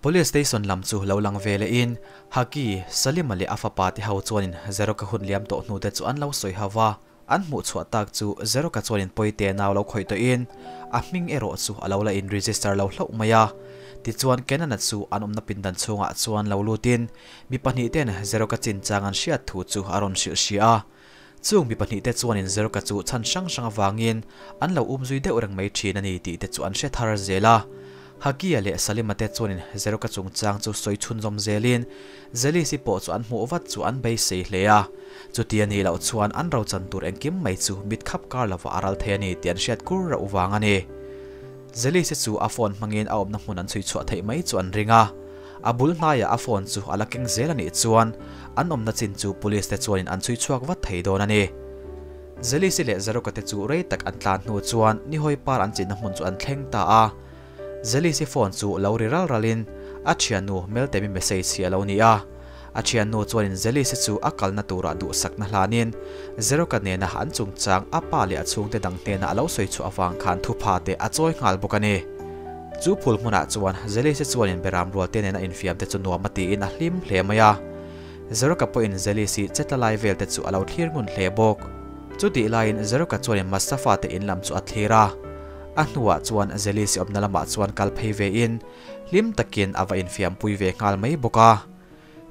Police station lam chu lo lang ve lehin Haki, Salima leh a fapa te ho chuanin Zeroka hun liam tawh hnu te chu an lo sawi ho va, an hmuh chhuah tak chu Zeroka chuanin Pawite nau lo khawih tawhin a hming erawh chu a lo la in register lo hlauh mai a. Tichuan Kenana chu an awmna pindan chhungah chuan lo lutin mi pahnih ten Zeroka chinchang an hriat thu chu a rawn hrilh hria a. Chung mi pahnihte chuanin Zeroka chu chhan hrang hrang avangin an lo umzui deuh reng mai thin a ni tih te chu an hre thar zel a. Hakia leh Salima te chuanin Zeroka chungchang chu sawi chhunzawm zelin Zelisi pawh chu an hmuh vat chu an beisei hle a. Chuti a nih loh chuan an rochan tur engkim mai chu mit khap kar lova a ral thei a ni tih an hriat kur reuh vang a ni. Zelisi chu a phone hmangin a awmna hmun an chhui chhuah theih mai chu an ring a. A bul hnaiah a phone chu a la keng zel a nih chuan an awmna chin chu police te chuanin an chhui chhuak vat thei dawn a ni. Zelisi leh Zeroka te chu rei tak an tlan hnu chuan nihawi par an chinna hmun chu an thleng ta a. Zelisi phone chu lo ri ral ralin a thiannu Meltemi message hi a lo ni a. A thiannu chuanin Zelisi chu a kalna turah duhsakna hlanin Zeroka nena an chungchang a pa leh a chhungte dang hnena a lo sawi chhuah avang khan thupha te a chawi nghal bawk a ni. Chu phul hmunah chuan Zelise chuanin Beram rualte nena infiam te chu nuam a tiin a hlim hle mai a. Zeroka pawhin Zelisi chetla lai vel te chu a lo thlir ngun hle bawk. Chutih laiin Zeroka chuanin Mustafa te in lam chu a thlir a. A hnuah chuan Zelisi awmna lamah chuan kal phei vein hlim takin a va infiampui ve nghal mai bawk a.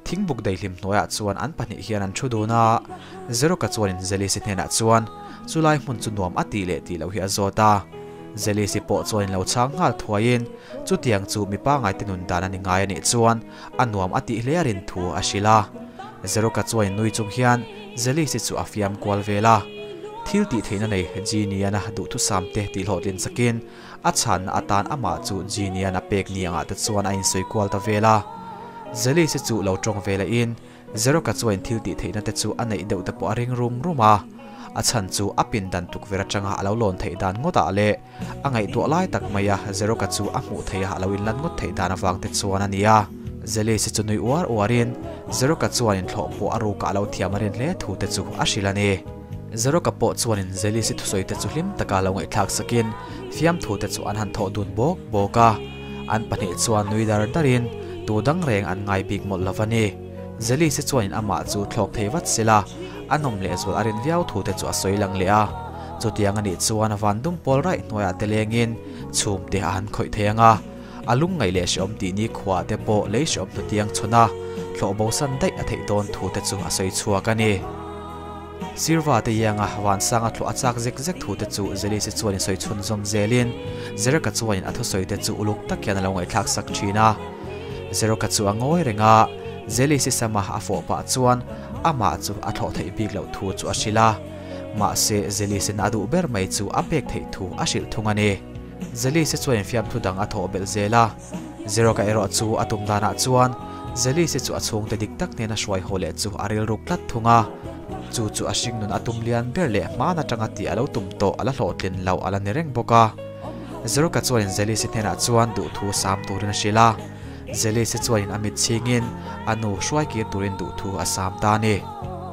Thingbuk daihlim hnuaiah chuan an pahnih hian an thu dun a, Zeroka chuanin Zelisi hnenah chuan chulai hmun chu nuam a tih leh tih loh hi a zawt a. Zelisi pawh chuanin lo chhang nghal thuaiin chutiang chu mi pangaite nun dan a ni ngai a nih chuan a nuam a tih hle a rin thu a hrilh a. Zeroka chuanin nui chung hian Zelisi chu a fiam kual vel a. Thil tih theihna nei Geniana duhthusam te tih hlawhtlin chakin A chhanna atan amah chu Genian a pek ni angah te chuan a insawi kual ta vel a. Zelis-i chu lo tawng ve lehin Zeroka chuan thil tih theihna te chu a neih deuh te pawh a ring rum rum a. A chhan chu a pindan tukverh atanga a lo lawn theih dan ngawtah leh a ngaihtuah lai tak maia Zeroka chu a hmuh theiha a lo inlan ngawt theih dan avang te chuan a ni a. Zelis-i chu nui uar uarin Zeroka chuan inthlawh pawh a rukah a lo thiam a rin hle thu te chu a hrilh a ni. Zeroka pawh chuanin Zelisi thusawi te chu hlim taka lo ngaihthlak sakin fiamthu te chu an han thawh dun bawk bawk a. An pahnih chuan nui dar darin tu dang reng an ngai bik mawlh lo a ni. Zelisi chuanin amah chu thlawk thei vat sela a nawm lehzual a rin viau thu te chu a sawi lang leh a. Chutiang anih chuan van dum pawl raih hnuaiah te lengin chhum te a han khawih thei ang a. A lungngaih leh hreawm tih ni khuaah te pawh lei hreawm hnutiang chhawn a, thlawh bosan daih a theih dawn thu te chu a sawi chhuak a ni. Sirva te ianga Vansanga thlawh a chak zek zek thu te chu Zelise chuan in sawi chhunzawm zelin Zereka chuanin a thusawi te chu uluk tak hian a lo ngaihthlak sak thin a. Zeroka chu a ngawi reng a, Zelise sama a fawh pah chuan amah chu a thlawh theih bik loh thu chu a hrilh a. Mahse Zelise na a duh ber mai chu a pek theih thu a hrilh thung a ni. Zelise chuanin fiamthu dang a thawh belh zel a. Zeroka erawh chu a tum danah chuan Zelise chu a chhungte dik tak nena hruai haw leh chu a rilruk tlat thung a. Chu chu a hringnun a tum lian ber leh hman atanga tih a lo tum tawh a la hlawhtlin loh a la ni reng bawk a. Zeroka chuanin Zelise hnenah chuan duhthu sam turin a hrilh a. Zelise chuanin a mit chhingin a nu hruai kir turin duhthu a sam ta a ni.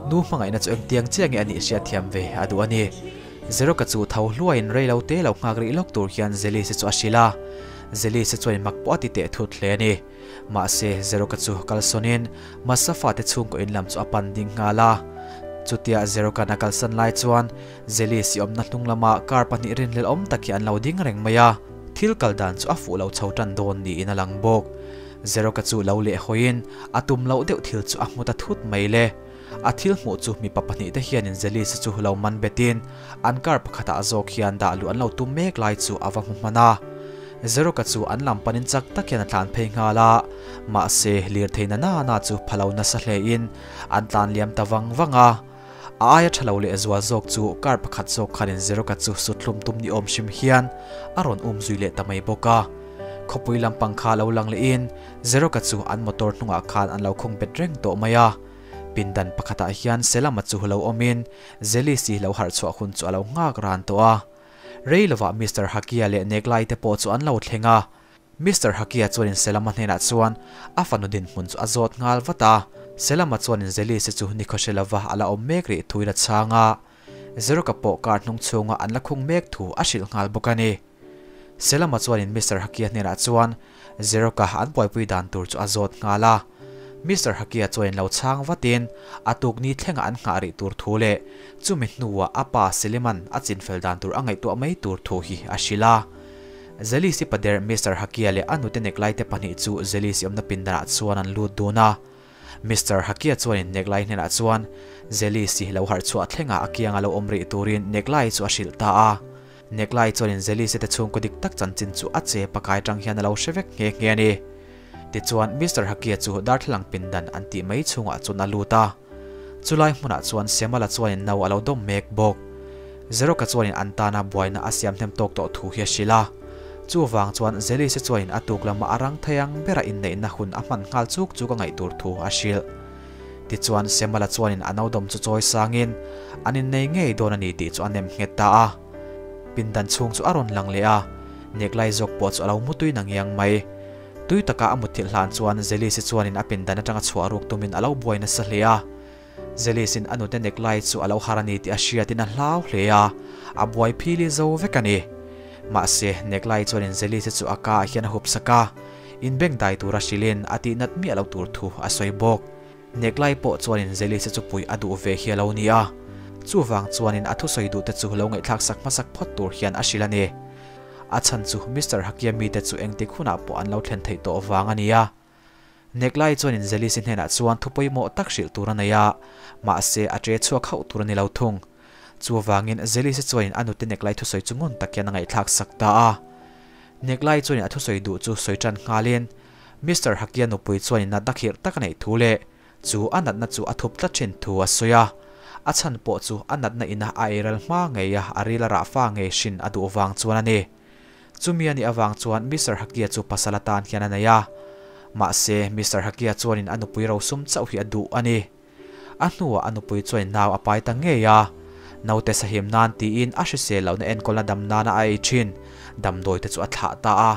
Nu hmangaihna chu engtiang chiah nge a nih hriatthiam ve a duh a ni. Zeroka chu tho hluaiin rei lo te lo nghak rih lawk tur hian Zelise chu a hrilh a. Zelise chuan mak pawh a ti teh thut hle a ni. Mahse, Zeroka chu kalsawnin Masafa te chhungkaw in lam chu a pan ding nghal a. Chutia Zeroka'n a kalsan lai chuan Zelise i awmna hnung lama car pahnih rinhlelh awm tak hi an lo ding reng mai a. Thil kal dan chu a fuh lo chho tan dawn niin a lang bawk. Zeroka chu lo lehhawiin a tum loh deuh thil chu a hmu ta thut mai le. A thil hmuh chu mipa pahnih te hianin Zelis chu lo man betin an car pakhatah zawk hian dah luh an lo tum mek lai chu a va hmu hman a. Zeroka chu an lam panin chak tak hian a tlan phei nghal a, mahse lirthei na na na chu pha lo nasa hlein an tlan liam ta vang vang a. A aia tha lo leh zual zawk chu car pakhat zawk khanin Zeroka chu suthlum tum ni awm hrim hian a rawn um zui leh ta mai bawk a. Khawpui lampang kha lo lang lehin Zeroka chu an motor hnungah khan an lo khung bet reng tawh mai a. Pindan pakhatah hian Selama chu lo awmin Zelisi lo harh chhuah hun chu a lo nghak ran tawh a. Rei lovah Mister Hakia leh Neglai te pawh chu an lo thleng a. Mister Hakia chuanin Selama hnenah chuan a fanu dinhmun chu a zawt nghal vat a. Selama chuanin Zelisi chu nikhaw hre lova a la awm mek rih thuin a chhang a. Zeroka pawh kar hnung chhunga an la khung mek thu a hrilh nghal bawk a ni. Selama chuanin Mister Hakia hnenah chuan Zeroka an buaipui dan tur chu a zawt nghal a. Mister Hakia chuanin lo chhang vatin a tukni thlenga an nghah rih tur thu leh chumi hnuah a pa Seliman a chinfel dan tur a ngaihtuah mai tur thu hi a hrilh a. Zelisi pader Mister Hakia leh a nute neklai te pahnih chu Zelisi awmna pindanah chuan an lut dun a. Mister Hakia chuanin neklai hnenah chuan Zelisi lo harh chhuah thlenga a kianga lo awm rih turin neklai chu a hrilh ta a. Neklai chuanin Zelisi te chhungkaw dik tak chanchin chu a che pakai tang hian a lo hre vek nghe nghe a ni. Tichuan Mister Hakia chu darthlalang pindan an tih mai chhungah chuan a lut a. Chulai hmunah chuan Semala chuanin no a lo dawm mek bawk. Zeroka chuanin an tana buaina a siam hnem tawk tawh thu hi a hrilh a. Chuvang chuan Zelise chuanin a tuk lama a rang thei ang bera inneihna hun a hman nghal chuk chuk a ngaih tur thu a hrilh. Tichuan Semala chuanin a no dawm chu chawi sangin an innei ngei dawn a ni tih chu a nem nghet ta a. Pindan chhung chu a rawn lang leh a, neklai zawk pawh chu a lo mutui na ngiang mai. Tui taka a mutthilh hlan chuan Zelise chuanin a pindan atanga chhuah ruk tumin a lo buai nasa hle a. Zelisin a nute neklai chu a lo har a ni tih a hriatin a hlau hle a, a buai phili zo vek a ni. Mahse, neklai chuanin Zelise chu a ka ah hian a hup sak a, inbeng dai tura hrilhin a tih nat miah lo tur thu a sawi bawk. Neklai pawh chuanin Zelise chu puih a duh ve hi a lo ni a, chuvang chuanin a thusawi duhte chu lo ngaihthlak sak hmasak phawt tur hian a hrilh a ni. A chhan chu Mister Hakia mite chu engtik hunah pawh an lo thlen theih tawh vang a ni a. Neklai chuanin Zelisi hnenah chuan thu pawimawh tak hrilh tur a nei a, mahse a ṭe chhuak hauh tur a ni lo thung. Chuvangin Zelisi chuanin a nute Neklai thusawi chu ngun tak hian a ngaihthlak sak ta a. Neklai chuanin a thusawi duh chu sawi ṭan nghalin Mister Hakia nupui chuanin natna khirh tak a neih thu leh chu a natna chu a thup tlat ṭhin thu a sawi a. A chhan pawh chu a natna ina a eiral hma ngei a, a ril a rah fa ngei hrin a duh vang chuan a ni. Chumi a nih avang chuan Mister Hakia chu pasal atan hian a nei a. Mahse, Mister Hakia chuanin a nupui rosum chauh hi a duh a ni. A hnuah a nupui chuanin nau a pai ta ngei a. Naute sahim nan tiin a hrisel lohna enkawlna dam nana a ei thin damdawi te chu a thlah ta a.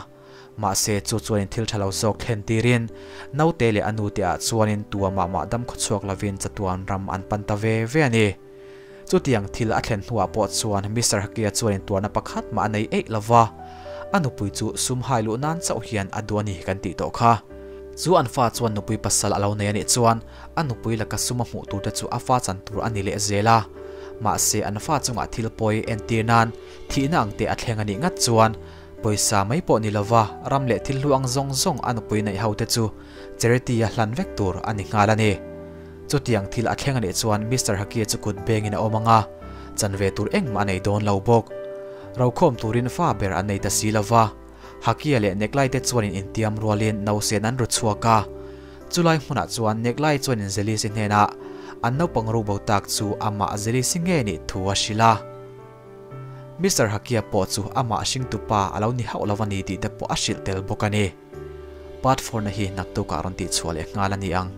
Mahse, chu chuanin thil tha lo zawk thlen tirin naute leh a nute ah chuanin tua mah mah dam khawchhuak lovin chatuan ram an pan ta ve ve a ni. Chutiang thil a thlen hnuah pawh chuan Mister Hakia chuan intuarna pakhat mah a nei eih lo va, a nupui chu sum hai luh nan chauh hian a duh a ni kan tih tawh kha. Chu an fa chuan nupui pasal a lo nei a nih chuan a nupui laka sum a hmuh tur te chu a fa chan tur a ni leh zel a. Mahse an fa chungah thil pawi entir nan thihna ang te a thleng a nih ngat chuan pawisa mai pawh ni lova ram leh thil hlu ang zawng zawng a nupui neih ho te chu charity a hlan vek tur a ni nghal a ni. Chutiang thil a thleng a nih chuan Mister Hakia chu kut bengin a awm ang a, chanve tur engmah a nei dawn lo bawk. Rokhawm turin fa ber an nei ta si lo va, Hakia leh Neklai te chuanin intiam rualin nausen an ru chhuak a. Chulai hmunah chuan Neklai chuanin Zelisi hnenah an naupang rubo tak chu amah Zelisi nge nih thu a hrilh a. Mister Hakia pawh chu amah hringtupa a lo ni hauh lo a ni tih te pawh a hrilh tel bawk a ni. Part four na hi naktukah rawn tihchhuah leh nghal a ni ang.